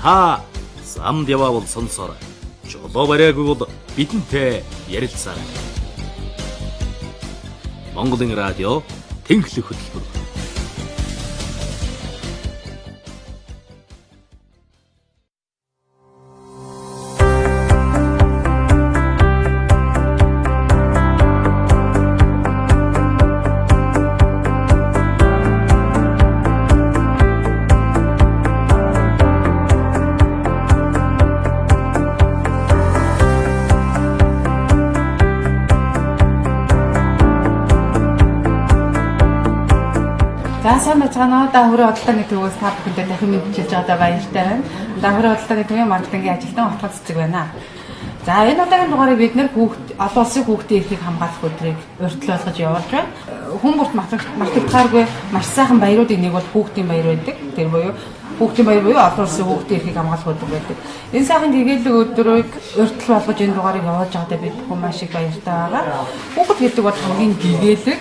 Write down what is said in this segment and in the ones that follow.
Та замд яваавал сонсоорой. Жолоо бариагүй бол бидэнтэй ярилцаарай. Монголын радио тэнхлэг хөтөлбөр. За, сайн байцгаана уу? Даахүрээ худалдааны төвөөс та бүхэндээ дахин мэдчилж байгаадаа баяртай байна. Даахүрээ худалдааны төвийн маркетингийн ажилтан Отгон Цэцэг байна. За, энэ удаагийн дугаарыг бид нэр хүүхд олон улсын хүүхдийн эрхийг хамгаалах өдрийг урьдчилан болгож явуулж байна. Хүн бүрт мартагдахааргүй маш сайхан баяруудын нэг бол хүүхдийн баяр байдаг. Тэр буюу хүүхдийн баяр буюу олон улсын хүүхдийн эрхийг хамгаалах өдөр байдаг. Энэ сайхан гэгээлэг өдрийг урьдчилан болгож энэ дугаарыг явуулж байгаадаа бид бүхэн маш их баяртай байгаа. Хүүхэд гэдэг бол хамгийн гэгээлэг,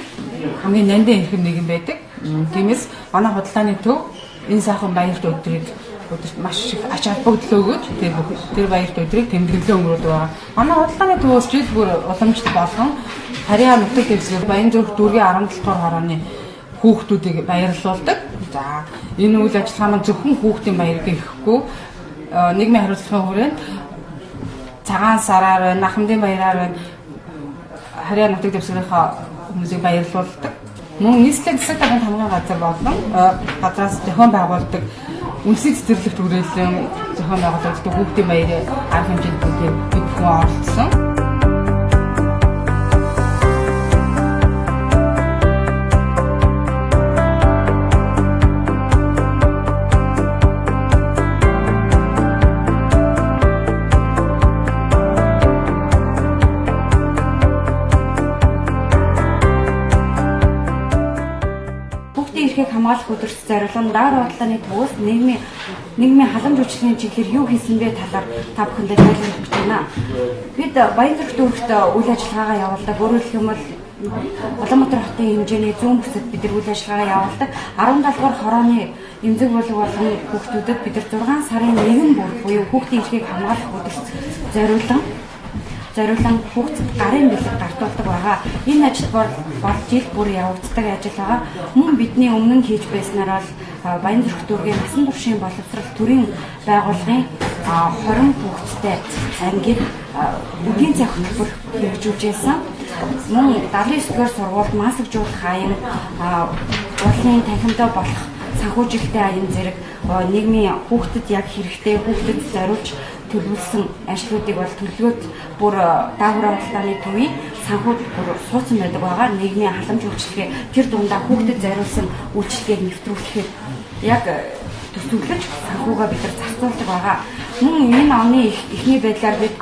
хамгийн нандин эрхэм нэгэн байдаг. Тиймээс манай худалдааны төв энэ сайхан баярт өдрийг өдөрт маш их ач холбогдол өгөж тэр бүх тэр баярт өдрийг тэмдэглэн өнгөрүүлдэг байгаа. Манай худалдааны төвөөс жил бүр уламжлалт болгон Харьяа нутаг дэвсгэр Баян-Зүрх дүүргийн 17 дугаар хорооны хүүхдүүдийг баярлуулдаг. За, энэ үйл ажиллагаа маань зөвхөн хүүхдийн баяр гэхгүй нийгмийн хариуцлагын хүрээнд цагаан сараар байна, ахмадын баяраар байна. Харьяа нутаг дэвсгэрийнхээ хүмүүсийг баярлуулдаг. Мөн нийслэлийн засаг даргын хамгааллын газар болон газраас зохион байгуулдаг үндэсний цэцэрлэгт хүрээлэн зохион байгуулагддаг хүүхдийн баярын арга хэмжээнд бид бүхэн оролцсон. Хүүхдийн эрхийг хамгаалах өдөрт зориулан даавар худалдааны төвөөс нийгмийн халамж үйлчилгээний чиглэлээр юу хийсэн бэ талаар та бүхэндээ тайлбарлах гэж байна. Бид Баян-Зүрх дүүрэгт үйл ажиллагаагаа явуулдаг. Өөрөөр хэлэх юм бол Улаанбаатар хотын хэмжээний зүүн бүсэд бид нар үйл ажиллагаагаа явуулдаг. 17 дугаар хорооны эмзэг булаг болон хүүхдүүдэд бид нар 6 сарын 1 бүр буюу хүүхдийн эрхийг хамгаалах өдөрт зориулан хүүхдэд гарын бэлэг гартуулдаг байгаа. Энэ ажил бол жил бүр явагддаг ажил байгаа. Мөн бидний өмнө нь хийж байснаар бол Баян-Зүрх дүүргийн насан туршийн боловсрол төрийн байгууллагын 20 хүүхэдтэй ангийг үгийн цай хөтөлбөр хэрэгжүүлж байсан. Мөн 79 дугаар сургуульд масагжуулах аян, урлагийн танхимдаа болох санхүүжилтийн аян зэрэг нийгмийн хүүхдэд яг хэрэгтэй хүүхдэд зориулж төлөвлөсөн ажлуудыг бол төлөвлөгөөт бүр даахүраа худалдааны төвийн санхүүд бүр суудсан байдаг байгаа. Нийгмийн халамж үйлчилгээ тэр дундаа хүүхдэд зориулсан үйлчилгээг нэвтрүүлэхээр яг төсөглөж санхүүгээ бид нар зарцуулдаг байгаа. Мөн энэ оны эхний байдлаар бид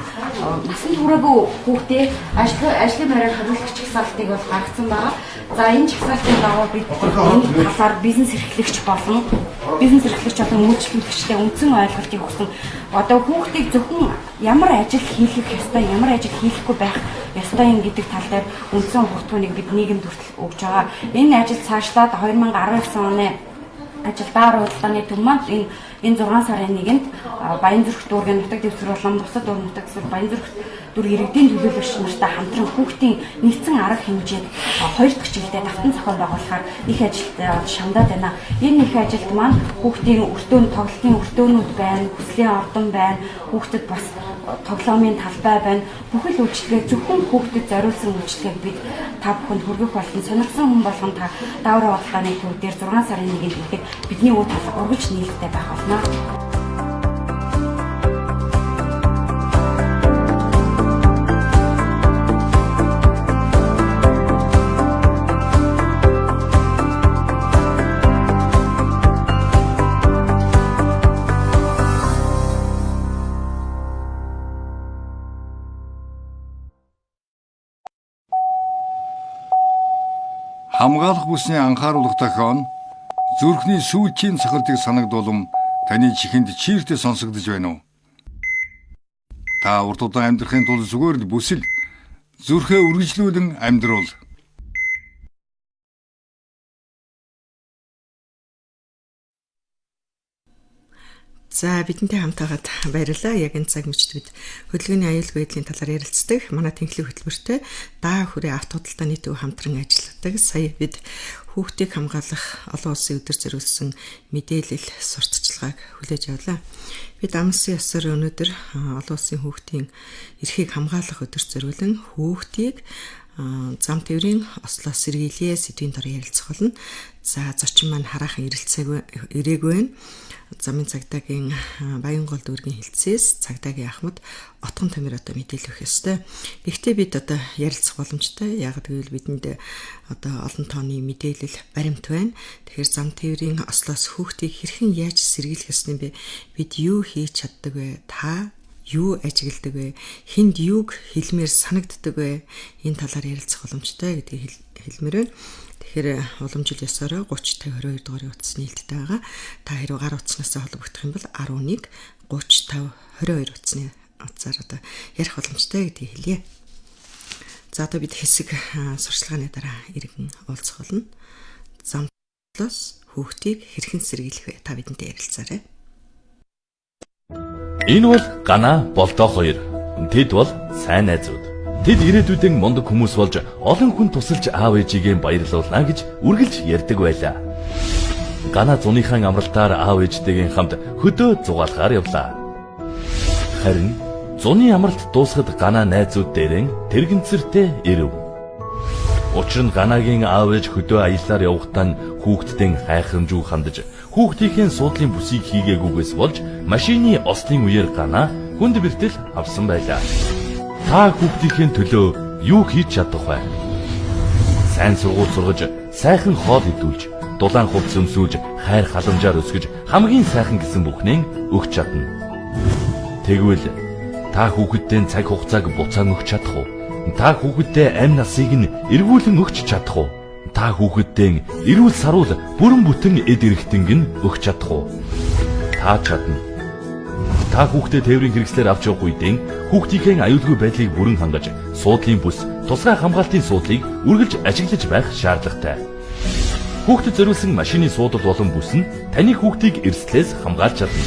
насан туршаагүй хүүхдээ ажлын байраар хариулах чагсаалтыг бол гаргасан байгаа. За, энэ чагсаалтын дагуу бид энэ талаар бизнес эрхлэгч болон үйлчлүүлэгчтэй үндсэн ойлголтыг өгсөн. Одоо хүүхдийг зөвхөн ямар ажил хийлгэх ёстой, ямар ажил хийлгэхгүй байх ёстой юм гэдэг тал дээр үндсэн хугацааныг бид нийгэмд хүртэл өгж байгаа. Энэ ажил цаашлаад 2019 оны ажил даавар худалдааны төв маань энэ 6 сарын 1-нд Баян-Зүрх дүүргийн нутаг дэвсгэр болон бусад дүүр нутаг дэвсгэр Баян-Зүрх дүүрэг иргэдийн төлөөлөгч нартай хамтран хүүхдийн нэгдсэн арга хэмжээд 2 дахь чиглэлдээ давтан зохион байгуулахаар их ажилд шамдаад байна. Энэ их ажилд маань хүүхдийн өртөө тоглолтын өртөөнүүд байна, хүслийн ордон байна, хүүхдэд бас тоглоомын талбай байна. Бүхэл үйлчилгээ зөвхөн хүүхдэд зориулсан үйлчилгээг бид та бүхэнд хүргэх болно. Сонирхсан хүн болгон та дааврын худалдааны төв дээр 6 сарын 1-нд ирэхэд бидний үе талх үргэлж нээлттэй байх болно. Хамгаалах бүсний анхааруулах дохио нь зүрхний сүүлчийн цохилтыг санагдуулан таны чихэнд чийртэй сонсогдож байна уу? Та урт удаан амьдрахын тулд зүгээр л бүсэл зүрхээ үргэлжлүүлэн амьдруул. За бидэнтэй хамт байгаад баярлалаа. Яг энэ цаг мөчид бид хөдөлгөөний аюулгүй байдлын талаар ярилцдаг. Манай тэнхлэг хөтөлбөртэй даа хүрээ авто худалдаа нийт төв хамтран ажилладаг. Сая бид хүүхдийг хамгаалах олон улсын өдөр зориулсан мэдээлэл сурталчилгааг хүлээж авлаа. Бид амлсан ёсоор өнөөдөр олон улсын хүүхдийн эрхийг хамгаалах өдөр зориулан хүүхдийг зам тээврийн ослоос сэргийлье сэдвийн дор ярилцах болно. За зочин маань хараахан ирэлцээгүй ирээгүй байна. Замын цагдаагийн Баянгол дүүргийн хилцээс цагдаагийн ахмад Отгон Тамир одоо мэдээлэл өгөх ёстой. Гэхдээ бид одоо ярилцах боломжтой. Яг гэвэл бидэнд одоо олон тооны мэдээлэл баримт байна. Тэгэхээр зам тээврийн ослоос хүүхдийг хэрхэн яаж сэргийлэх ёстой юм бэ? Бид юу хийж чаддаг вэ? Та юу ажигладаг вэ? Хүнд юуг хэлмээр санагддаг вэ? Энэ талаар ярилцах боломжтой гэдгийг хэлмээр байна. Тэгэхээр уламжил ёсороо 30 50 22 дугаарын утас нээлттэй байгаа. Та хэрвээ гар утаснаас холбогдох юм бол 11 30 50 22 утасны утсаар одоо ярих боломжтой гэдгийг хэлье. За одоо бид хэсэг сурчлагын дараа иргэн уулзах болно. Замлоос хүүхдийг хэрхэн сэргийлэх вэ? Та бидэнтэй ярилцаарай. Энэ бол Гана Болдоо хоёр. Тэд бол сайн найзууд. Тэд ирээдүйдэн мундаг хүмүүс болж олон хүн тусалж аав ээжигээ баярлуулна гэж үргэлж ярьдаг байлаа. Гана зуныхаа амралтаар аав ээжтэйгээ хамт хөдөө зугаалахаар явлаа. Харин зуны амралт дуусахад Гана найзууд дээрэн тэргэнцэртэй ирэв. Учир нь Ганагийн аав ээж хөдөө аяллаар явахдаа хүүхддэн хайхрамжгүй хандаж хүүхдийнхээ суудлын бүсийг хийгээгүйгээс болж машины ослын үеэр Гана хүнд бэртэл авсан байлаа. Та хүүхдийнхээ төлөө юу хийж чадах вэ? Сайн сургууль сургаж, сайхан хоол идүүлж, дулаан хувцас өмсүүлж, хайр халамжаар өсгөж, хамгийн сайхан гэсэн бүхнээ өгч чадна. Тэгвэл та хүүхэдтэй цаг хугацааг буцаан өгч чадах уу? Та хүүхэдтэй амь насыг нь эргүүлэн өгч чадах уу? Та хүүхэдтэй эрүүл саруул бүрэн бүтэн эд эрхтэнг нь өгч чадах уу? Та чадна. Та хүүхдээ тээврийн хэрэгслээр авч явах үедээ хүүхдийнхээ аюулгүй байдлыг бүрэн хангаж, суудлын бүс, тусгай хамгаалтын суудлыг үргэлж ажиглаж байх шаардлагатай. Хүүхдэд зориулсан машины суудал болон бүс нь таны хүүхдийг эрсдлээс хамгаалж чадна.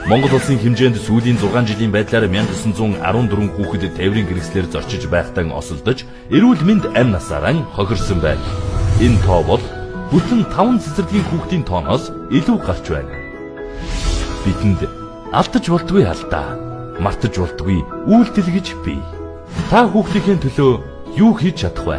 Монгол улсын хэмжээнд сүүлийн 6 жилийн байдлаар 1914 хүүхэд тээврийн хэрэгслээр зорчиж байхдаа осолдож, эрүүл мэнд амь насаараа хохирсон байна. Энэ тоо бол бүтэн 5 цэцэрлэгийн хүүхдийн тооноос илүү гарч байна. Бидэнд алдаж болдгүй алдаа, мартаж болдгүй үйлдэл гэж бий. Та хүүхдийнхээ төлөө юу хийж чадах вэ?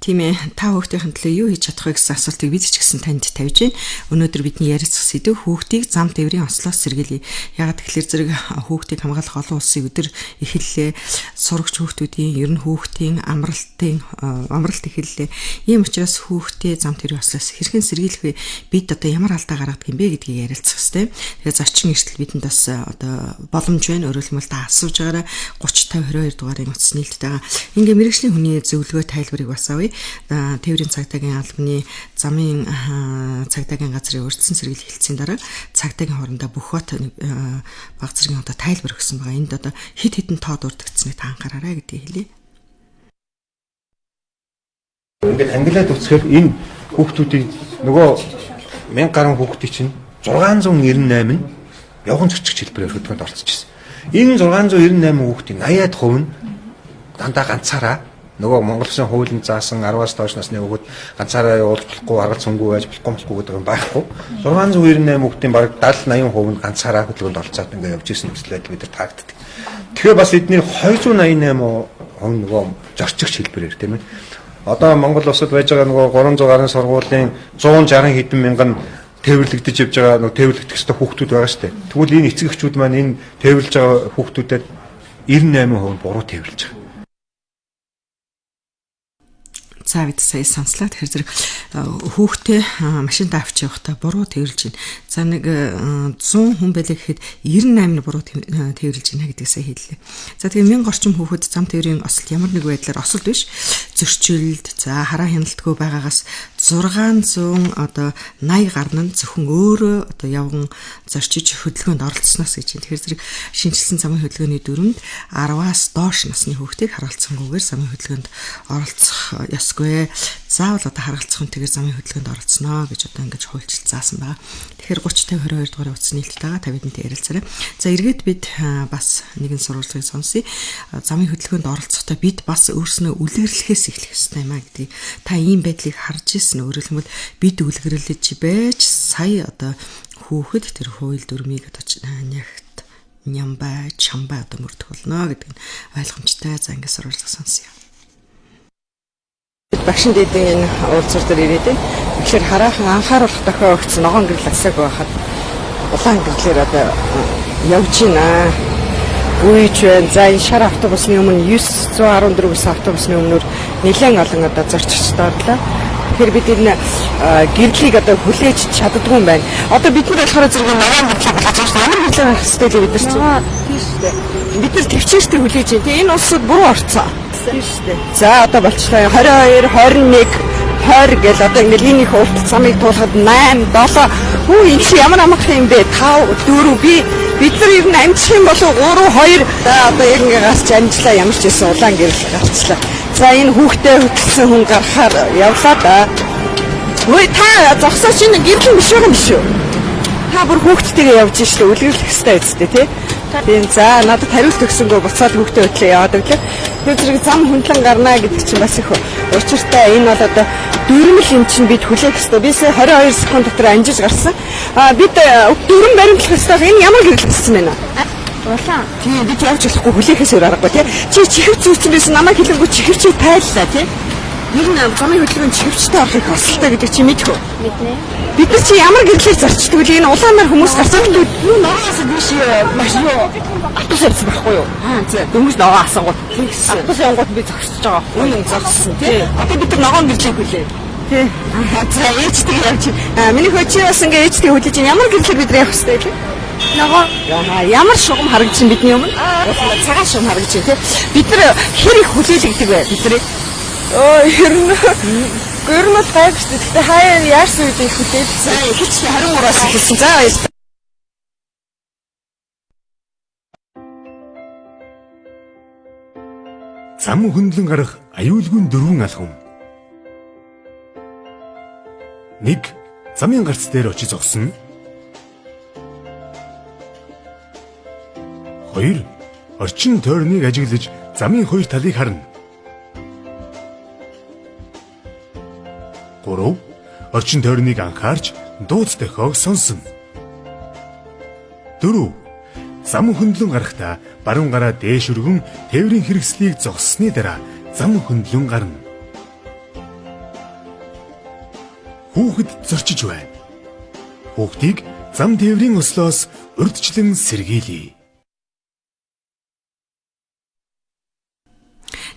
Тийм ээ. Та хүүхдийн төлөө юу хийж чадах вэ гэсэн асуултыг бид ч гэсэн танд тавьж байна. Өнөөдөр бидний ярилцах сэдэв хүүхдийг зам тээврийн ослоос сэргийлье. Яагаад тэгэхээр зэрэг хүүхдийг хамгаалах олон улсын өдөр эхэллээ. Сурагч хүүхдүүдийн ер нь хүүхдийн амралт эхэллээ. Ийм учраас хүүхдээ зам тээврийн ослоос хэрхэн сэргийлэх вэ? Бид одоо ямар алдаа гаргадаг юм бэ гэдгийг ярилцах хэрэгтэй. Тэгэхээр зочин эртэл бидэнд бас одоо боломж байна. Өөрөөр хэлбэл та асууж байгаараа 30 50 22 дугаарын утас нээлттэй байгаа. Ингээ мэргэжлийн хүний зөвлөгөө тайлбарыг бас авъя. Тээврийн цагдаагийн албаны замын цагдаагийн газрын урьдчилан сэргийлэх хэлтсийн дараа цагдаагийн хоорондоо Бөхбат баг зэргийн одоо тайлбар өгсөн байгаа. Энд одоо хэд хэдэн тоо дурдгдсэнийг та анхаараарай гэдгийг хэлье. Ингээд англиад үзэхээр энэ хүүхдүүдийн нөгөө 1000 гаруй хүүхдийн чинь 698 нь явган зөрчих хэлбэрээр хөдөлгөөнд оролцож ирсэн. Энэ 698 хүүхдийн 80% нь дандаа ганцаараа нөгөө Монгол Улсын хуулинд заасан 10-аас доош насны хүүхэд ганцаараа явуулж болохгүй, аргал цөнгүү байж болохгүй гэдэг юм байхгүй. 698 хүүхдийн бараг 70 80% нь ганцаараа хөдөлгөөнд оролцоод ингээд явж ирсэн нөхцөл байдал бид нар таагддаг. Тэгэхээр бас эдний 288% нөгөө зорчигч хэлбэрээр тийм ээ. Одоо Монгол улсад байж байгаа нөгөө 300 гаруй сургуулийн 160 хэдэн мянган тээвэрлэгдэж явж байгаа нөгөө тээвэрлэгдэх ёстой хүүхдүүд байгаа шүү дээ. Тэгвэл энэ эцэг эхчүүд маань энэ тээвэрлж байгаа хүүхдүүдэд 98% нь буруу тээвэрлж байгаа. За бид сая сонслоо. Тэгэхээр зэрэг хүүхдээ машинд авч явахдаа буруу тэрвэрлж байна. За нэг 100 хүн байлаа гэхэд 98 нь буруу тэрвэрлж байна гэдгийг сая хэллээ. За тэгээ 1000 орчим хүүхэд зам тээврийн осолд ямар нэг байдлаар осолд биш зөрчилд, за хараа хяналтгүй байгаагаас 600 одоо 80 гарна нь зөвхөн өөрөө одоо явган зорчиж хөдөлгөөнд оролцсноос гэж байна. Тэгэхээр зэрэг шинжилсэн замын хөдөлгөөний дүрмэнд 10-аас доош насны хүүхдийг харгалзсангүйгээр замын хөдөлгөөнд оролцох ёсгүй. Заавал одоо харгалзах нь тэгэхээр замын хөдөлгөөнд оролцсноо гэж одоо ингэж хуульчилж заасан байгаа. Тэгэхээр 30 50 22 дугаарыг утас нээлттэй байгаа. Та бидэнтэй ярилцаарай. За эргээд бид бас нэгэн сурвалжлагыг сонсъё. Замын хөдөлгөөнд оролцохдоо бид бас өөрснөө үлгэрлэхээс эхлэх ёстой юм а гэдгийг та ийм байдлыг харж ирсэн. Өөрөөр хэлбэл бид үлгэрлэж байж сая одоо хүүхэд тэр хууль дүрмийг одоо нягт нямбай, чамбай одоо мөрдөх болно гэдэг нь ойлгомжтой. За ингээд сурвалжлага сонсъё. Багшин дээдийн энэ уулзуур дээр ирээд байна. Тэгэхээр хараахан анхааруулах дохио өгсөн ногоон гэрэл асаагүй байхад улаан гэрлээр одоо явж байна. Гүйж байна. За энэ шар автобусны өмнө 914 гэсэн автобусны өмнөр нэлээд олон одоо зорчигчд орлоо. Тэгэхээр бид энэ гэрлийг одоо хүлээж чаддгүй юм байна. Одоо бид нар болохоор зэрэг ногоон гэрлийг хүлээж авсан. Ямар гэрлийг авах хэрэгтэй лээ бид нар чинь? Тийм шүү дээ. Бид нар төвчээртэй хүлээж байна. Тэгээ энэ улсууд буруу орцсон. Тийм шүү дээ. За одоо болчлоо. 22, 21, 20 гэл одоо ингээл энэ их урт замыг туулахад 8, 7 хүү энэ чи ямар амархан юм бэ? 5, 4 би бид нар ер нь амжих юм болов 3, 2 за одоо яг ингээ гарч амжлаа ямар ч байсан улаан гэрэл гарчлаа. За энэ хүүхдээ хөтөлсөн хүн гарахаар явлаа да. Ой та зогсооч энэ гэрэл биш байгаа юм шүү. Та бүр хүүхдтэйгээ явж ишлээ үлгэрлэх хэрэгтэй үстэй тий. Тийм за надад хариулт өгсөнгөө буцаад хүүхдээ хөтлөө яваад өглөө. Тэр зэрэг зам хүндлэн гарна гэдэг чинь бас их учиртай. Энэ бол одоо дөрмөл юм чинь бид хүлээх ёстой. Би сая 22 секунд дотор амжиж гарсан. А бид дөрвөн баримтлах ёстой. Энэ ямар гэрэл гарсан бэ? Улаан. Тийм бид явж болохгүй хүлээхээс өөр аргагүй тий. Чи чихвч зүүцэн байсан намайг хэлэнгүү чихвчийг тайллаа тий. Ер нь замын хөдөлгөөнд чихвчтэй орох их осолтой гэдэг чи мэдэх үү? Мэднэ. Бид нар чи ямар гэрлээр зорчдөг вэ? Энэ улаанаар хүмүүс гарсан үү? Юу ногоос биш маш юу автобус явсан байхгүй юу? Аа за. Дөнгөж ногоо асангууд. Тэгсэн. Автобус явангууд би зогсож байгаа. Үнэн зогссон тий. Одоо бид нар ногоон гэрлийг хүлээ. Тий. Аа за ээжтэйг явж. Аа миний хөө чи бас ингээ ээжтэйг хүлээж байна. Ямар гэрлээр бид нар явах хэрэгтэй вэ? Ногоо. Аа ямар шугам харагдаж байна бидний өмнө? Цагаан шугам харагдаж байна тий. Бид нар хэр их хүлээлгдэг вэ? Бид нарыг Өө ер нь ер нь бол гайгүй шүү дээ. Гэтэ хаяа яарсан үед их хүлээлсэн. За ихч 23-аас эхэлсэн. За баярлалаа. Зам хөндлөн гарах аюулгүй дөрвөн алхам. 1. Замын гарц дээр очиж зогсно. 2. Орчин тойрныг ажиглаж замын хоёр талыг харна. 3. Орчин тойрныг анхаарч дууц дохиог сонсно. 4. Зам хөндлөн гарахдаа баруун гараа дээш өргөн тээврийн хэрэгслийг зогссоны дараа зам хөндлөн гарна. Хүүхэд зорчиж байна. Хүүхдийг зам тээврийн ослоос урьдчилан сэргийлье.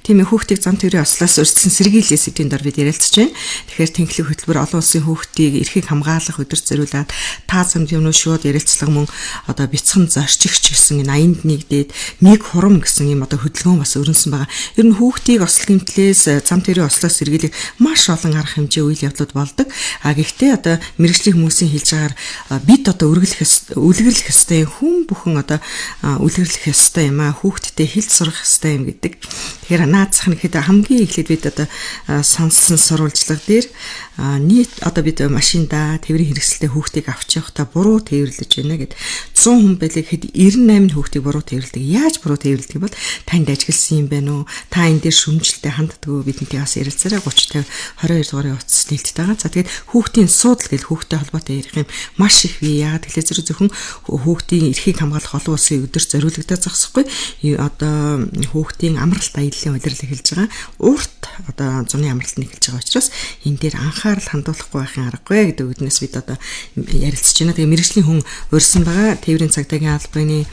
Тийм ээ, хүүхдийг зам тээврийн ослоос урьдчилан сэргийлье сэдвийн дор бид ярилцж байна. Тэгэхээр тэнхлэг хөтөлбөр олон улсын хүүхдийг эрхийг хамгаалах өдөрт зориулаад та замд юмнуу шууд ярилцлага мөн одоо бяцхан зорчигч гэсэн энэ аянд нэгдээд нэг хурам гэсэн юм одоо хөдөлгөөн бас өрнөсөн байгаа. Ер нь хүүхдийг осол гэмтлээс зам тээврийн ослоос сэргийлэх маш олон арга хэмжээ үйл явдлууд болдог. А гэхдээ одоо мэргэжлийн хүмүүсийн хэлж байгаагаар бид одоо үлгэрлэх ёстой, хүн бүхэн одоо үлгэрлэх ёстой юм а, хүүхдтэй хэлж сурах ёстой юм гэдэг. Тэгэхээр наацх нь гэхэд хамгийн эхлээд бид одоо сонссон сурвалжлага дээр нийт одоо бид машиндаа тээврийн хэрэгсэлтэй хүүхдийг авч явахдаа буруу тээвэрлэж байна гэд 100 хүн байлаа гэхэд 98 хүүхдийг буруу тээвэрлэдэг. Яаж буруу тээвэрлэдэг бол танд ажигласан юм байна уу? Та энэ дээр шүмжлэлтэй ханддаг уу? Бидэнтэй бас ярилцаарай. 30 50 22 дугаарын утас нээлттэй байгаа. За тэгээд хүүхдийн суудал гэл хүүхдтэй холбоотой ярих юм маш их бий. Яагаад гэвэл зэрэг зөвхөн хүүхдийн эрхийг хамгаалах олон улсын өдөр зориулагдаад зогсохгүй. Одоо хүүхдийн амралт аяллаа удирдал эхэлж байгаа. Урт одоо зуны амралт нь эхэлж байгаа учраас энэ дээр анхаарал хандуулахгүй байхын аргагүй гэдэг үднээс бид одоо ярилцж байна. Тэгээ мэргэжлийн хүн урьсан байгаа. Тээврийн цагдаагийн албаны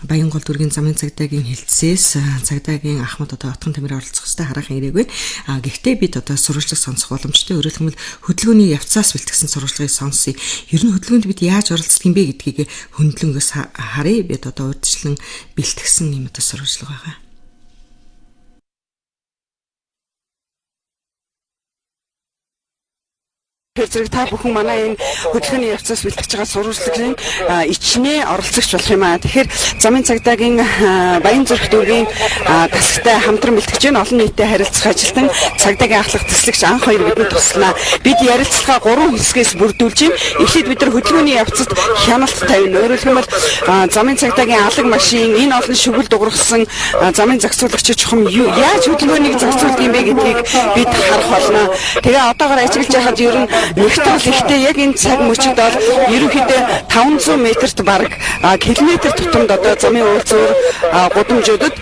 Баянгол дүүргийн замын цагдаагийн хэлтсээс цагдаагийн ахмад одоо Отгон Тамир оролцох ёстой хараахан ирээгүй. А гэхдээ бид одоо сурвалжлага сонсох боломжтой. Өөрөөр хэлбэл хөдөлгөөний явцаас бэлтгэсэн сурвалжлагыг сонсъё. Ер нь хөдөлгөөнд бид яаж оролцдог юм бэ гэдгийг хөндлөнгөөс харъя. Бид одоо урьдчилан бэлтгэсэн юм одоо сурвалжлага байгаа. Тэгэхээр зэрэг та бүхэн манай энэ хөдөлгөөний явцаас бэлтгэж байгаа сурвалжлагын ичнээ оролцогч болох юм аа. Тэгэхээр замын цагдаагийн Баянзүрх дүүргийн тасагтай хамтран бэлтгэж байна. Олон нийтэд харилцах ажилтан цагдаагийн ахлах тэслэгч анх хоёр бидэнд туслана. Бид ярилцлага 3 хэсгээс бүрдүүлж байна. Эхлээд бид нар хөдөлгөөний явцад хяналт тавина. Өөрөөр хэлбэл замын цагдаагийн алаг машин энэ олон шүгэл дуургасан замын зохицуулагч чухам яаж хөдөлгөөнийг зохицуулдаг юм бэ гэдгийг бид харах болно. Тэгээ одоогор ажиглаж байхад ер нь нэгтгэл ихтэй яг энэ цаг мөчид бол ерөнхийдөө 500 метрт бараг километр тутамд одоо замын уулзуур гудамжуудад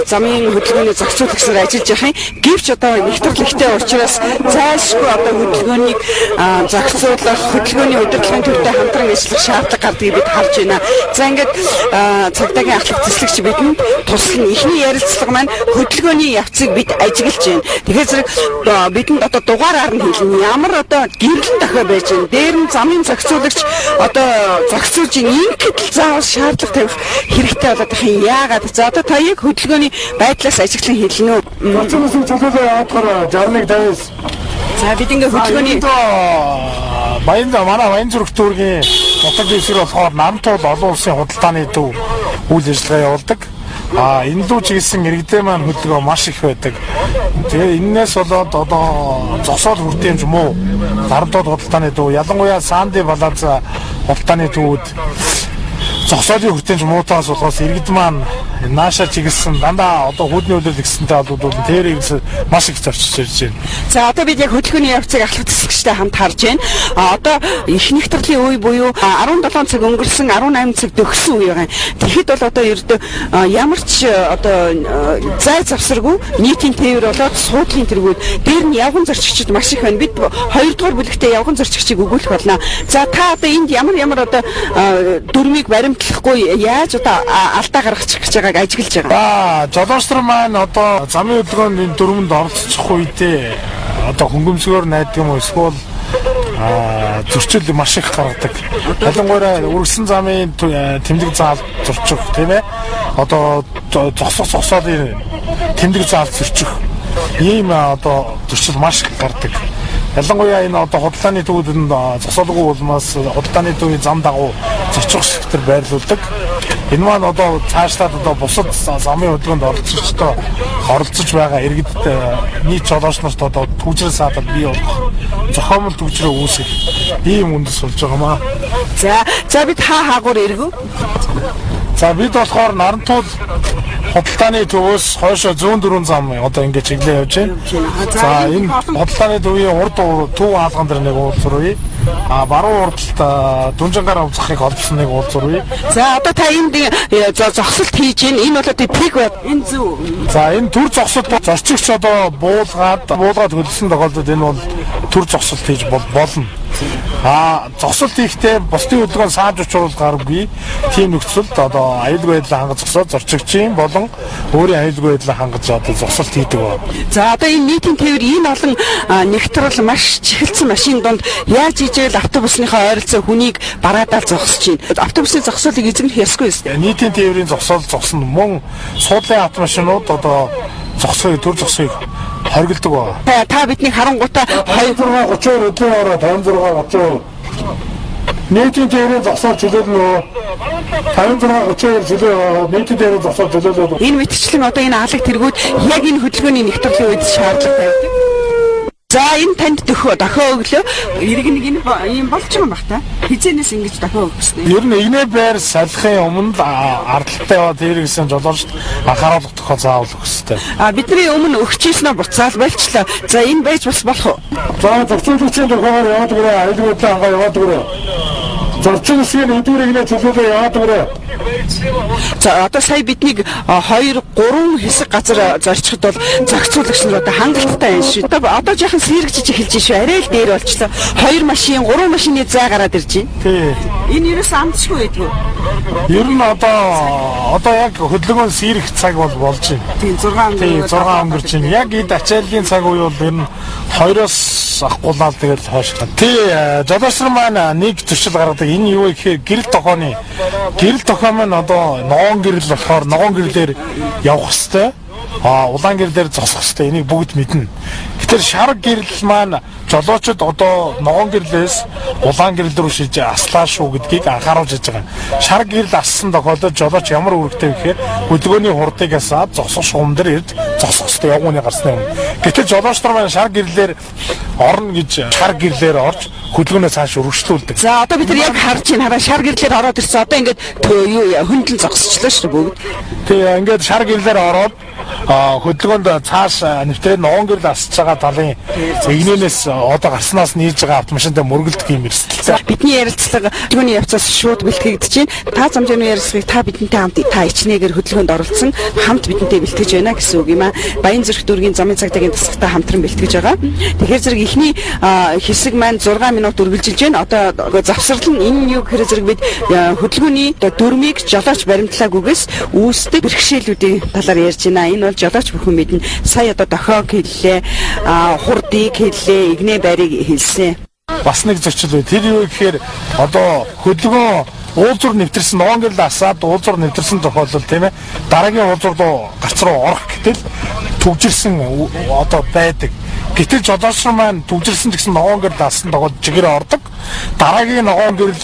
замын хөдөлгөөний зохицуулагчдаар ажиллаж явах юм. Гэвч одоо нэгтгэл ихтэй учраас зайлшгүй одоо хөдөлгөөнийг зохицуулах, хөдөлгөөний удирдлагын төвтэй хамтран ажиллах шаардлага гардгийг бид харж байна. За ингээд цагдаагийн ахлах тэслэгч бидэнд туслана. Эхний ярилцлага маань хөдөлгөөний явцыг бид ажиглаж байна. Тэгэхээр зэрэг бидэнд одоо дугаараар нь хэлнэ. Ямар одоо гэрлэн дохио байж байна. Дээр нь замын зохицуулагч одоо зохицуулж ин ингээд л заавал шаардлага тавих хэрэгтэй болоод байх юм. Яагаад? За одоо та яг хөдөлгөөний байдлаас ажиглан хэлнэ үү? Зочноос чөлөөлөө явахаар 61 59. За бид ингээд хөдөлгөөний Баян манай Баянзүрх дүүргийн нутаг дэвсгэр болохоор Нарантуул олон улсын худалдааны төв үйл ажиллагаа явуулдаг. А энэ лүү чиглэсэн иргэдээ маань хөдөлгөөн маш их байдаг. Тэгээ энээс болоод одоо зогсоол хүртээмж муу Нарантуул худалдааны төв, ялангуяа Санди Плаза худалдааны төвүүд зогсоолын хүртээмж муутаас болохоос иргэд маань нааша чиглэсэн дандаа одоо хүүдний төлөөлөл гэсэнтэй холбогдуулан тэр иргэд маш их зорчиж ирж байна. За одоо бид яг хөдөлгөөний явцыг ахлах тэслэгчтэй хамт харж байна. А одоо их нэгтгэлийн үе буюу 17 цаг өнгөрсөн 18 цаг дөхсөн үе байгаа. Тэгэхэд бол одоо ердөө ямар ч одоо зай завсаргүй нийтийн тээвэр болоод суудлын тэргүүд дээр нь явган зорчигчид маш их байна. Бид 2 дугаар бүлэгтээ явган зорчигчийг өгүүлэх болно. За та одоо энд ямар ямар одоо дүрмийг баримтлахгүй яаж одоо алдаа гаргачих гэж байгааг ажиглаж байгаа. За жолооч нар маань одоо замын хөдөлгөөнд энэ дүрмэнд оролцох үедээ одоо хөнгөмсгөөр найддаг юм уу эсвэл зөрчил маш их гаргадаг. Ялангуяа үргэсэн замын тэмдэг заал зөрчих, тийм ээ. Одоо зогсох зогсоолын тэмдэг заал зөрчих ийм одоо зөрчил маш их гардаг. Ялангуяа энэ одоо худалдааны төвүүдэнд зогсоолгүй улмаас худалдааны төвийн зам дагуу зочих сектор байрлуулдаг. Энэ маань одоо цаашлаад одоо бусад замын хөдөлгөөнд оролцогчдоо оролцож байгаа иргэдд нийт жолооч нарт одоо түгжрэл саадал бий болох зохиомол түгжрээ үүсгэх ийм үндэс болж байгаа маа. За бид хаа хаагуур эргүү? За бид болохоор Нарантуул худалдааны төвөөс хойшоо зүүн дөрвөн зам одоо ингээд чиглээ явж байна. За энэ худалдааны төвийн урд төв хаалган дээр нэг уулзар үе. А баруун урдалд Дүнжингаар авцахыг холбосон нэг уулзар үе. За одоо та энд зогсолт хийж байна. Энэ бол одоо пик бай. Энэ зөв. За энэ төр зогсолт зорчигч одоо буулгаад хөлсөн тохиолдолд энэ бол төр зогсолт хийж болно. А зогсолт хийхдээ бусдын хөдөлгөөн сааж учруулах гаргүй тийм нөхцөлд одоо аюулгүй байдлаа хангаж зогсоод зорчигчийн болон өөрийн аюулгүй байдлаа хангаж одоо зогсолт хийдэг байна. За одоо энэ нийтийн тээвэр энэ олон нэгтрэл маш чихэлцэн машин дунд яаж ижээл автобусныхаа ойролцоо хүнийг бараадаал зогсож байна. Автобусны зогсоолыг эзэмших ёсгүй юм. Нийтийн тээврийн зогсоол зогсно. Мөн суудлын автомашинууд одоо зогсоог төр зогсоог хоригддаг байна. Та бидний харангуйтаа 26 32 өдрийн орой 56 32 нийтийн тээврийн зогсоол чөлөөлнө. 56 32 чөлөө нийтийн тээврийн зогсоол чөлөөлнө. Энэ мэтчлэн одоо энэ алаг тэргүүд яг энэ хөдөлгөөний нэгтгэлийн үед шаардлага тавьдаг. За энэ танд дохио өглөө. Ирэг нэг энэ ийм болж байгаа юм бах та. Хизээнээс ингэж дохио өгсөн. Ер нь игнэ байр салхын өмнө л ардaltaй яваад тэр гэсэн жолоочд анхааруулах дохио заавал өгөх ёстой. А бидний өмнө өгчээснээ буцаал болчлоо. За энэ байж бас болох уу? За зохицуулагчийн дохиогоор яваад өгөрөө, аюулгүй байдлаа хангаа яваад өгөрөө. Зорчин үсгийн нэгдүгээр игнэ чөлөөлөө яваад өгөрэй. За одоо сая биднийг 2 3 хэсэг газар зорчиход бол зохицуулагч нар одоо хангалттай байна шүү. Одоо жаахан сэрэгжиж эхэлж шүү. Арай л дээр болчлоо. 2 машин, 3 машины зай гараад ирж байна. Тий. Энэ ерөөс амтшгүй байдгүй. Ер нь одоо яг хөдөлгөөн сэрэх цаг бол болж байна. Тийм 6 өнгөрөө. Тий 6 өнгөрч байна. Яг эд ачааллын цаг үе бол ер нь 2-оос ахгуулаад тэгэл хойш. Тий, жолооч нар маань нэг зөрчил гаргадаг. Энэ юу гэхээр гэрэл тохооны гэрэл тохоо маань одоо ногоон гэрэл болохоор ногоон гэрлээр явах хэвээр. А улаан гэрлээр зогсох хэвээр. Энийг бүгд мэднэ. Гэтэл шар гэрэл маань жолоочд одоо ногоон гэрлээс улаан гэрэл рүү шиж аслаа шүү гэдгийг анхааруулж хийж байгаа. Шар гэрэл ассан тохиолдолд жолооч ямар үүрэгтэй вэ гэхээр хөдөлгөөний хурдыг асаад зогсох шугам дээр ирж зогсох хэвээр явгууны гарсны өмнө. Гэтэл жолооч нар маань шар гэрлээр орно гэж шар гэрлээр орж хөдөлгөөнөө цааш өргөжлүүлдэг. За одоо бид нар яг харж байна. Хараа шар гэрлээр ороод ирсэн. Одоо ингээд юу хөндлөн зогсчлоо шүү бүгд. Тий, ингээд шар гэрлээр ороод хөдөлгөөнд цааш нэвтрээд ногоон гэрэл асч байгаа талын эгнээнээс одоо гарснаас нийлж байгаа автомашинтай мөргөлдөх юм эрсдэлтэй. Бидний ярилцлага хөдөлгөөний явцаас шууд бэлтгэгдэж байна. Та замжааны ярилцлагыг та бидэнтэй хамт та ичнээгээр хөдөлгөөнд оролцсон хамт бидэнтэй бэлтгэж байна гэсэн үг юм аа. Баян зүрх дүүргийн замын цагдаагийн тасагтай хамтран бэлтгэж байгаа. Тэгэхээр зэрэг эхний хэсэг маань 6 минут үргэлжилж байна. Одоо завсрал нь энэ юу гэхээр зэрэг бид хөдөлгөөний дөрмийг жолооч баримтлаагүйгээс үүсдэг бэрхшээлүүдийн талаар ярьж байна. Энэ бол жолооч бүхэн мэднэ. Сая одоо дохиог хэллээ, хурдыг хэллээ, игнэ байрыг хэлсэн. Бас нэг зөрчил бай. Тэр юу гэхээр одоо хөдөлгөөн уулзуур нэвтэрсэн ногоон гэрэл асаад уулзуур нэвтэрсэн тохиолдолд тийм ээ дараагийн уулзуур руу гарц руу орох гэтэл түгжирсэн одоо байдаг. Гэтэл жолооч нар маань түгжирсэн ч гэсэн ногоон гэрэл ассан тохиолдолд жигэр ордог. Дараагийн ногоон гэрэл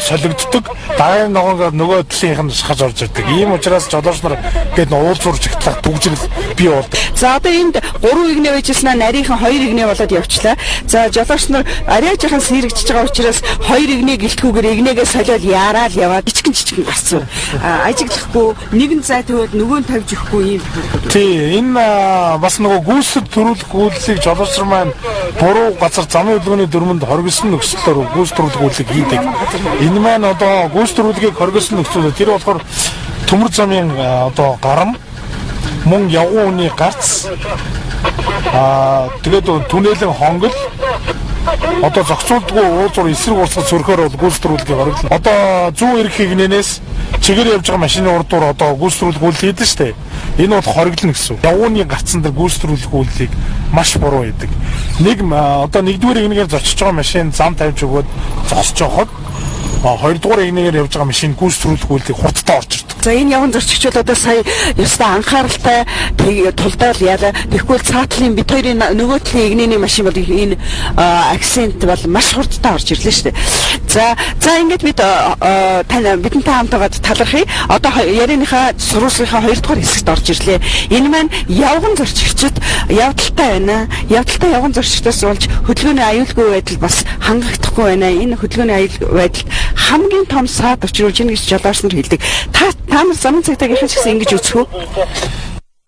солигддог. Дараагийн ногоон гэрэл нөгөө талынх нь шахаж орж ирдэг. Ийм учраас жолооч нар гээд уулзуур жигтлах түгжрэл бий болдог. За одоо энд 3 игнэ байжсэн нарийнхан 2 игнэ болоод явчлаа. За жолооч нар арай жаахан сэрэгжиж байгаа учраас 2 игнэ гэлтгүүгээр игнэгээ солиод яараал яваад жижигэн жижигэн гарцсан. Ажиглахгүй нэгэн зай тавиад нөгөө нь тавьж өгөхгүй ийм тохиолдол. Тий, энэ бас нөгөө гүйцэд төрүүлэх үйлдэлийг жолооч нар маань буруу газар замын хөдөлгөөний дүрмэнд хоригдсон нөхцөлөөр гүйцэд төрүүлэх үйлдэлийг хийдэг. Энэ маань одоо гүйцэд төрүүлгийг хоригдсон нөхцөл тэр болохоор төмөр замын одоо гарам мөн явган үний гарц тэгээд түнэлэн хонгол одоо зохицуулдгүй уулзуур эсрэг урсгал сөрөхөөр бол гүйцэтгэл хориглоно. Одоо зүүн эрх игнэнээс чигээр явж байгаа машины урдуур одоо гүйцэтгэл үйлдэл хийдэж штэ. Энэ бол хориглоно гэсэн. Явгууны гарцсан дээр гүйцэтгэх үйлдэлийг маш буруу хийдэг. Нэг одоо нэгдүгээр игнэгээр зочиж байгаа машин зам тавьж өгөөд зогсож явахад хоёрдугаар игнэгээр явж байгаа машин гүйцэтгэх үйлдэлийг хурдтай орж ирдэг. За энэ явган зорчигч бол одоо сая ёстой анхааралтай тулдаал яалаа. Тэгэхгүй бол цаатлын бит хоёрын нөгөө талын игнэний машин бол энэ акцент бол маш хурдтай орж ирлээ шүү дээ. За ингээд бид бидэнтэй хамт байгаад талархъя. Одоо ярианыхаа сурвалжлагынхаа хоёрдугаар хэсэгт орж ирлээ. Энэ маань явган зорчигчд явдалтай байна. Явдалтай явган зорчигчдаас болж хөдөлгөөний аюулгүй байдал бас хангагдахгүй байна. Энэ хөдөлгөөний аюулгүй байдалд хамгийн том саад учруулж ийн гэж жолооч нар хэлдэг. Та нар замын цагдаагийнхан ч гэсэн ингэж үзэх үү?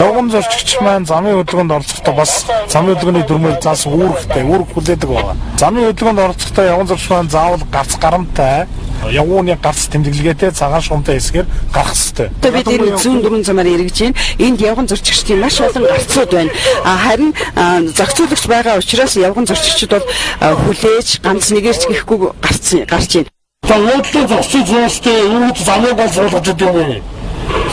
Явган зорчигч маань замын хөдөлгөөнд оролцохдоо бас замын хөдөлгөөний дүрмээр заасан үүрэгтэй, үүрэг хүлээдэг байгаа. Замын хөдөлгөөнд оролцохдоо явган зорчигч маань заавал гарц гарамтай, явгууны гарц тэмдэглэгээтэй цагаан шугамтай хэсгээр гарах ёстой. Одоо бид энэ зүүн дөрвөн замаар эргэж байна. Энд явган зорчигчдын маш олон гарцууд байна. Харин зохицуулагч байгаа учраас явган зорчигчид бол хүлээж ганц нэгэрч гэхгүй гарч байна. За уудлаа зогсож зуустай үүд замын гол суулгаж идэв юм бэ?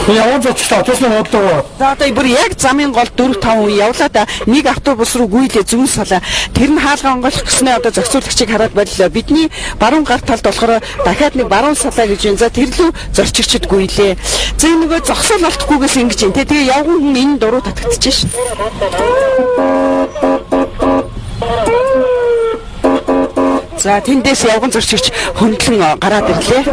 Явган зорчигч автобусны уудлаа. За одоо бүр яг замын гол 4 5 хүн явлаа да нэг автобус руу гүйлээ зүүн салаа. Тэр нь хаалга онгойлох гэснээр одоо зохицуулагчийг хараад боллоо. Бидний баруун гар талд болохоор дахиад нэг баруун салаа гэж байна. За тэр лүү зорчигчд гүйлээ. За энэ нөгөө зогсоол олдохгүйгээс ингэж юм те. Тэгээ явган хүн энэ дуруу татагдчих шин. За тэндээс явган зорчигч хөндлөн гараад ирлээ.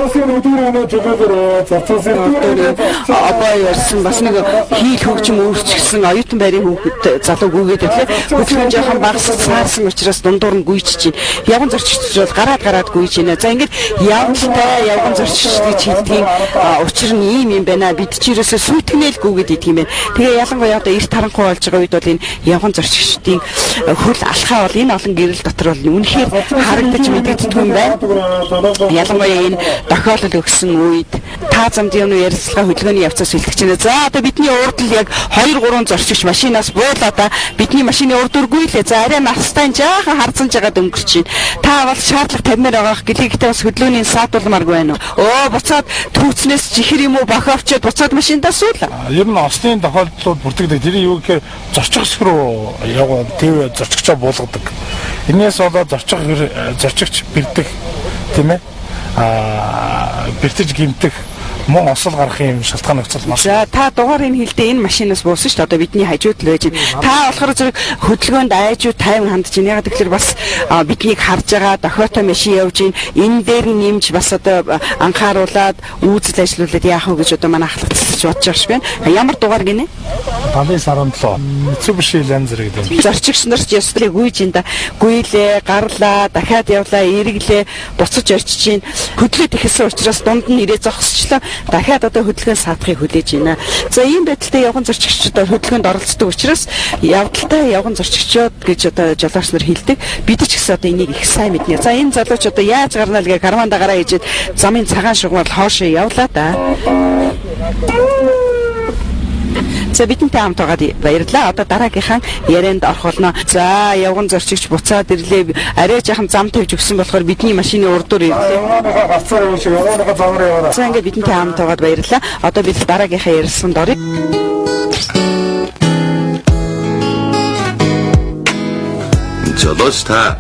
Обоо ярьсан бас нэг хийл хөгжим өөрчгсөн оюутан байрын хүүхэд залуу гүйгээд ирлээ. Хөдөлгөөн жоохон багассан саарсан учраас дундуур нь гүйчиж байна. Явган зорчигч бол гараад гүйж байна. За ингээд явдалтай явган зорчигч гэж хэлдгийн учир нь ийм юм байна. Бид чи ерөөсөө сүйтгэнэл гүйгээд идэх юм байна. Тэгээ ялангуяа одоо эрт харанхуй болж байгаа үед бол энэ явган зорчигчдын хөл алхаа бол энэ олон гэрэл дотор бол үнэхээр харагдаж гэж мэдэгддэг юм байна. Ялангуяа энэ тохиолдол өгсөн үед та замд юм ярилцлага хөдөлгөөний явцаас бэлтгэж байна. За одоо бидний урд л яг 2 3 зорчигч машинаас буулаа да. Бидний машины урд үргүй лээ. За арай настай жаахан харцсан жагаад өнгөрч байна. Та бол шаардлага тавьмаар байгаах гэлээ бас хөдөлгөөний саатуулмааргүй байна уу? Өө буцаад түүцнээс чихэр юм уу бохоо авчиад буцаад машиндаа суулаа. Ер нь осны тохиолдлууд бүртгэдэг. Тэр юу гэхээр зорчих хэсэг рүү яг тэв зорчигчоо буулгадаг. Энээс болоод зорчигч бэрдэх тийм ээ. Бэртэж гимтэх мөн осол гарах юм шалтгаан нөхцөл маш. За та дугаарыг хэлдэ энэ машинаас буусан шүү дээ. Одоо бидний хажууд л байж байна. Та болохоор зэрэг хөдөлгөөнд айжуу тайван хандж байна. Яг тэгэхээр бас биднийг харж байгаа дохиотой машин явж байна. Энэ дээр нь нэмж бас одоо анхааруулад үүсэл ажиллуулад яах вэ гэж одоо манай ахлах цэцэж бодож байгаа шүү байна. Ямар дугаар гинэ? 79.17 Mitsubishi Lancer гэдэг. Зорчигч нар ч ёслыг гүйж ин да. Гүйлээ, гарлаа, дахиад явлаа, эргэлээ, буцаж очиж чинь хөдлөөд эхэлсэн учраас дунд нь ирээ зогсчлоо. Дахиад одоо хөдөлгөөн саадахыг хүлээж байна. За ийм байдалтай явган зорчигчид хөдөлгөөнд оролцдог учраас явдалтай явган зорчигчид гэж одоо жолооч нар хэлдэг. Бид ч гэсэн одоо энийг их сайн мэднэ. За энэ залууч одоо яаж гарна л гэ карманда гараа ижээд замын цагаан шугамар хоошоо явлаа да. За бидэнтэй хамт байгаад баярлалаа. Одоо дараагийнхаа ярианд орох болно. За явган зорчигч буцаад ирлээ. Арай жаахан зам тавьж өгсөн болохоор бидний машины урдуур ирлээ. За ингээд бидэнтэй хамт байгаад баярлалаа. Одоо бид дараагийнхаа ярилцсанд оръё. Жолооч та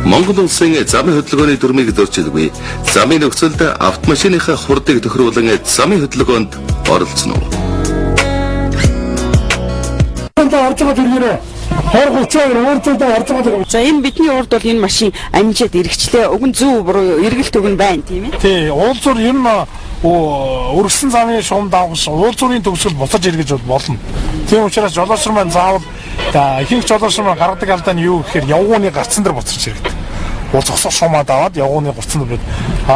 Монгол улсын замын хөдөлгөөний дүрмийг зөрчилгүй. Замын нөхцөлд автомашиныхаа хурдыг тохируулан замын хөдөлгөөнд оролцоно уу? За энэ бидний урд бол энэ машин амжаад эргэчлээ. Уг нь зөв буруу эргэлт өгн байна тийм ээ. Тий, уулзуур ер нь өргөсөн замын шугам давгаш уулзуурын төгсгөл буцаж эргэж болно. Тийм учраас жолооч нар маань заавал ихэнх жолооч нар маань гаргадаг алдаа нь юу гэхээр явгууны гарцсан дээр буцаж иргэдэг. Уул зогсоох шумаа даваад явгууны гарцсан дээр.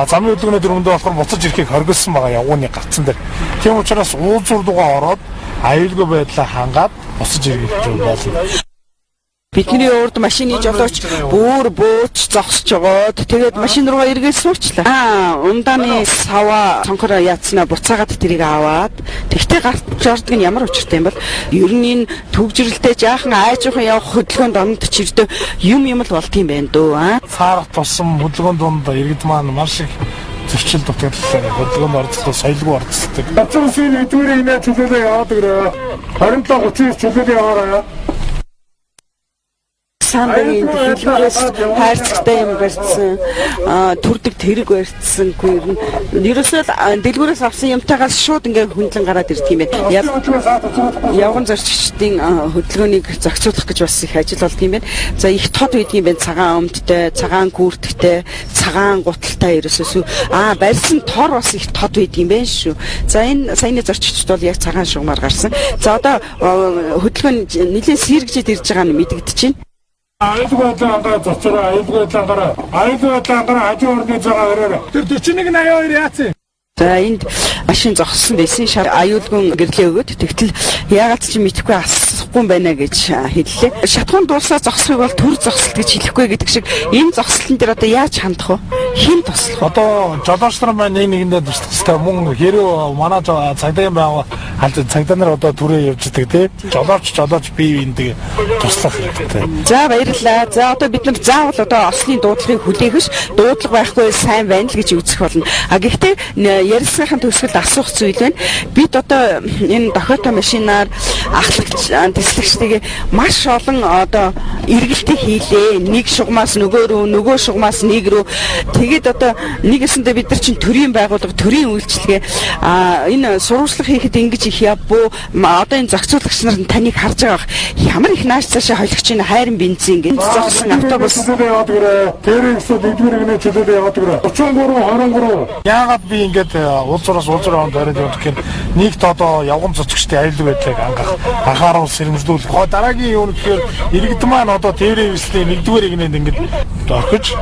Замын хөдөлгөөний дүрмэндээ болохоор буцаж ирэхийг хоригдсон байгаа явгууны гарцсан дээр. Тийм учраас уулзуур руугаа ороод аюулгүй байдлаа хангаад буцаж иргэх болно. Бидний урд машины жолооч бүр бууч зогсож байгаад тэгээд машин руугаа эргээд суучлаа. Ундааны саваа цонхороо яатснаа буцаагаад тэрийг аваад тэгтээ гарч ордог нь ямар учиртай юм бол ер нь энэ төвжирэлтэй жаахан айжуухан явах хөдөлгөөнд онд чирдөө юм л болт юм байна дөө. Цаарах тусам хөдөлгөөн дунд иргэд маань маш их зөрчил дутагдал хөдөлгөөнд оролцох соёлгүй оролцдог. Автобусын нэгдүгээр инээ чөлөөлөө яваад өгрөө. 27 39 чөлөөлөө яваарай. Сандагийн хэлбэрээс хайрцагтай юм барьсан, төрдөг тэрэг барьсан. Ерөөсөө л дэлгүүрээс авсан юмтайгаас шууд ингээ хөндлөн гараад ирдэг юм байна. Явган зорчигчдын хөдөлгөөнийг зохицуулах гэж бас их ажил болд юм байна. За их тод байдаг юм байна. Цагаан өмдтэй, цагаан гүртгтэй, цагаан гуталтай ерөөсөө барьсан тор бас их тод байдаг юм байна шүү. За энэ саяны зорчигчд бол яг цагаан шугамар гарсан. За одоо хөдөлгөөн нэлээд сэргэжээд ирж байгаа нь мэдэгдэж байна. Аюулгүй байдлаа ангараа зочроо, аюулгүй байдлаа ангараа, аюулгүй байдлаа ангараа хажуу орны цагаа өрөөрэй. Тэр 41 82 яатсан. За энд машин зогссон байсан. Шар аюулгүй гэрлээ өгөөд тэгтэл яагаад ч мэдэхгүй асахгүй юм байна гэж хэллээ. Шатхуун дуулсаа зогсохыг бол төр зогсолт гэж хэлэхгүй гэдэг шиг энэ зогсолтон дээр одоо яаж хандах вэ? Хэн туслах вэ? Одоо жолооч нар маань нэг нэгэндээ туслах хэрэгтэй. Мөн хэрэг манай цагдаагийн байгуул цагдаа нар одоо түрээ явж идэг тий. Жолооч бие биендэг туслах хэрэгтэй. За баярлалаа. За одоо бид нар заавал одоо ослын дуудлагыг хүлээх биш. Дуудлага байхгүй сайн байна л гэж үзэх болно. А гэхдээ ярилцлагын төгсгөлд асуух зүйл байна. Бид одоо энэ дохиотой машинаар ахлагч тэслэгчтэйгээ маш олон одоо эргэлтийг хийлээ. Нэг шугамаас нөгөө рүү, нөгөө шугамаас нэг рүү. Тэгээд одоо нэгэсэндээ бид нар чинь төрийн байгууллага, төрийн үйлчилгээ энэ сурвалжлага хийхэд ингэж их явбуу. Одоо энэ зохицуулагч нар таныг харж байгаа бах. Ямар их нааш цаашаа холигч энэ хайрын бензин гэж зогссон автобус. Тэр ихсүүд нэгдүгээр гинэ чөлөөлөө яваад өгөрэй. 33 23. Яагаад би ингээд уулзуураас уулзуур хонд бариад явах гэхээр нэгт одоо явган зочгчдын аюулгүй байдлыг ангаах, анхааруул сэрэмжлүүлэх. Дараагийн юу гэхээр иргэд маань одоо тээврийн хэвслийн нэгдүгээр игнэнд ингээд орхиж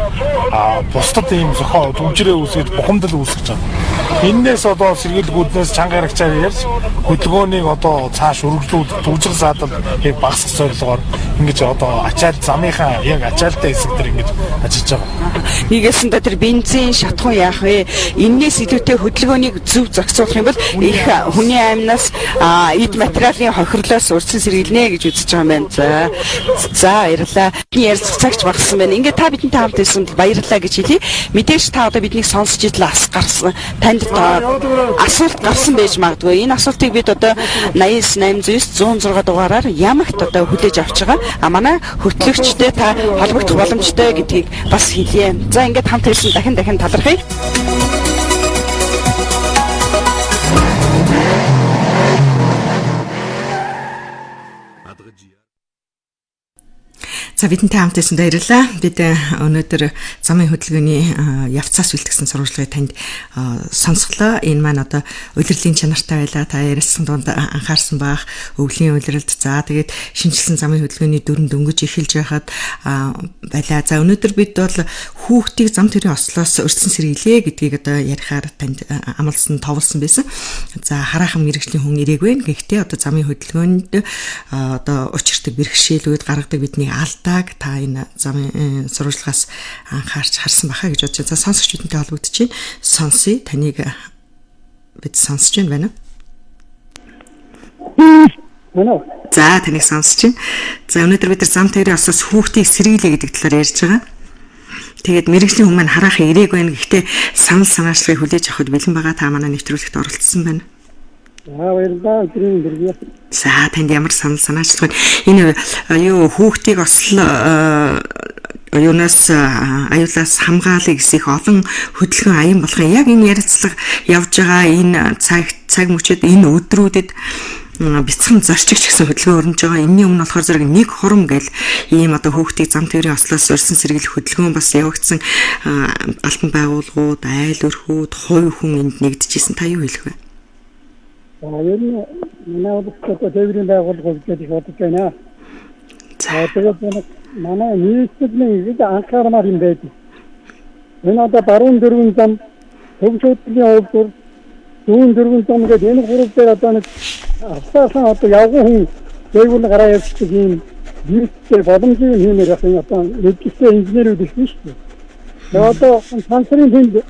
бусдад тийм зохио түвжрээ үүсгэж бухимдал үүсгэж байгаа. Эннээс одоо сэргийлгүүднээс чанга ярагчаар ярьж хөдөлгөөнийг одоо цааш өргөжлүүл түвжрэл саадал яг багасгах зорилгоор ингэж одоо ачаал замынхаа яг ачаалтай хэсэг дээр ингэж ажиллаж байгаа. Нэгэсэндээ тэр бензин шатхуун яах вэ? Эннээс илүүтэй хөдөлгөөнийг зөв зохицуулах юм бол их хүний амнаас эд материалын хохирлоос урьдчилан сэргийлнэ гэж үзэж байгаа юм байна. За. За баярлалаа. Бидний ярилцах цагч багассан байна. Ингээд та бидэнтэй хамт байсан баярлалаа гэж хэлье. Мэдээж та одоо биднийг сонсч идэл ас гарсан. Танд асуулт гарсан байж магадгүй. Энэ асуултыг бид одоо 89 809 106 дугаараар ямагт одоо хүлээж авч байгаа. А манай хөтлөгчтэй та холбогдох боломжтой гэдгийг бас хэлье. За ингээд хамт байсан дахин дахин талархъя. За бидэнтэй хамт байсан баярлалаа. Бид өнөөдөр замын хөдөлгөөний явцаас бэлтгэсэн сурвалжлагыг танд сонсголоо. Энэ маань одоо улирлын чанартай байлаа. Та ярилцсан дунд анхаарсан баах. Өвлийн улиралд за тэгээд шинжилсэн замын хөдөлгөөний дүрэм дөнгөж эхэлж байхад байлаа. За өнөөдөр бид бол хүүхдийг зам төрийн ослоос өртсөн сэргийлээ гэдгийг одоо ярихаар танд амласан, товлсон байсан. За хараахан мэрэгжлийн хүн ирээгүй вэ. Гэхдээ одоо замын хөдөлгөөнд одоо учиртай бэрхшээлүүд гаргадаг бидний алдааг та энэ замын сурвалжлагаас анхаарч харсан баха гэж бодож байна. За сонсогч бидэнтэй холбогдож байна. Сонсъё. Таныг бид сонсож байна уу? За таныг сонсож байна. За өнөөдөр бид нар зам тойрын осоос хүүхдийг сэргийлээ гэдэг талаар ярьж байгаа. Тэгээд мэрэгжлийн хүн маань хараахан ирээг байна. Гэхдээ санал санаачлагыг хүлээж авахд бэлэн байгаа. Та манай нэвтрүүлэгт оролцсон байна. За баярлалаа. Өдрийн мэндийг. За танд ямар санал санаачлах вэ? Энэ юу хүүхдийг осол юунаас аюулаас хамгаалъя гэсэн их олон хөдөлгөөн аян болох юм. Яг энэ ярилцлага явж байгаа энэ цаг мөчид энэ өдрүүдэд бяцхан зорчигч гэсэн хөдөлгөөн өрнөж байгаа. Энэний өмнө болохоор зэрэг нэг хурам гэл ийм одоо хүүхдийг зам тээврийн ослоос урьдчилан сэргийлэх хөдөлгөөн бас явагдсан албан байгууллагууд, айл өрхүүд, хувь хүн энд нэгдэжсэн. Та юу хэлэх вэ? За ер нь манай улс одоо тээврийн байгууллага гэж их бодож байна. За тэгээд манай нийслэлийн их анхаармаар юм байдаг. Энэ одоо баруун дөрвөн зам, төв шүүтгэлийн үйлдвэр, зүүн дөрвөн зам гэдэг энэ гурав дээр одоо нэг авсаасан одоо явган хүн дээгүүр гараа явчихдаг ийм нийтдээ боломжийг хиймээр байх юм одоо мэдгэжтэй инженерүүд их биш үү. Тэгээд одоо сансрын тэнд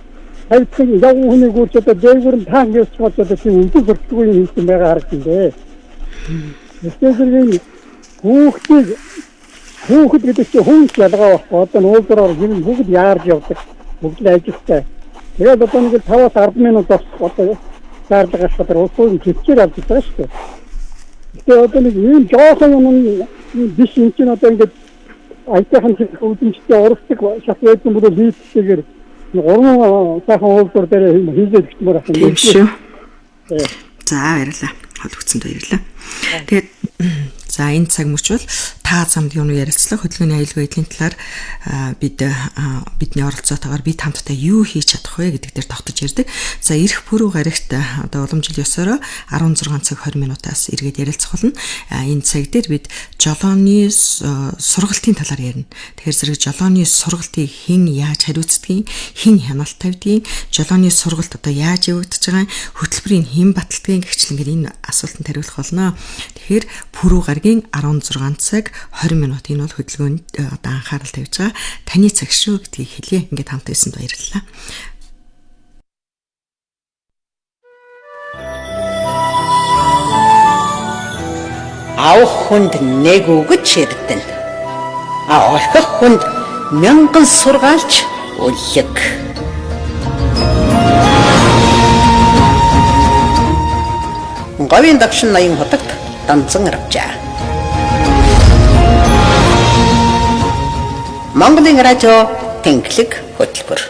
тавьсан явган хүнийг үрж одоо дээгүүр нь таан явчихвал одоо тийм өндөр зөрчилгүй юм хийсэн байгаа харагдсан дээ. Тэгэхээр хүүхдийг хүүхэд гэдэг чинь хүн ялгаа байхгүй. Одоо нуулдраар юм бүгд яарж явдаг. Бүгд л ажилтай. Тэгээд одоо нэг 5-10 минут зогсох одоо шаардлага гарах улсын хөвчээр авч байгаа шүү дээ. Тэгэхээр одоо нэг ийм жоохон юм биш юм чинь одоо ингээд аятайхан үүдэмжтэй урагдаг шат байсан бол нийттэйгээр гурван сайхан уулзуур дээр хийгээд өгчмөр байна. Тийм шүү. За баярлалаа. Холбогдсонд баярлалаа. Тэгээд за энэ цаг мөч бол та замд юуны ярилцлага хөдөлгөөний аюулгүй байдлын талаар бид бидний оролцоотойгоор бид хамтдаа юу хийж чадах вэ гэдэг дээр тогтож ярьдаг. За ирэх пүрэв гарагт одоо уламжлал ёсороо 16 цаг 20 минутаас эргээд ярилцах болно. Энэ цаг дээр бид жолооны сургалтын талаар ярина. Тэгэхээр зэрэг жолооны сургалтыг хэн яаж хариуцдгийг, хэн хяналт тавьдгийг, жолооны сургалт одоо яаж явагдаж байгаа, хөтөлбөрийг хэн баталдгийг гэгчлэнгээр энэ асуултанд хариулах болно. Тэгэхээр пүрэв гарагийн 16 цаг 20 минут энэ бол хөдөлгөөнд одоо анхаарал тавьж байгаа таны цаг шүү гэдгийг хэлье. Ингээд хамт байсанд баярлалаа. Авах хүнд нэг өгч эрдэнэ. А орхих хүнд мянган сургаалч үлэг. Говийн дагшин 80 хотогт данзан равчаа. Монголын радио тэнхлэг хөтөлбөр.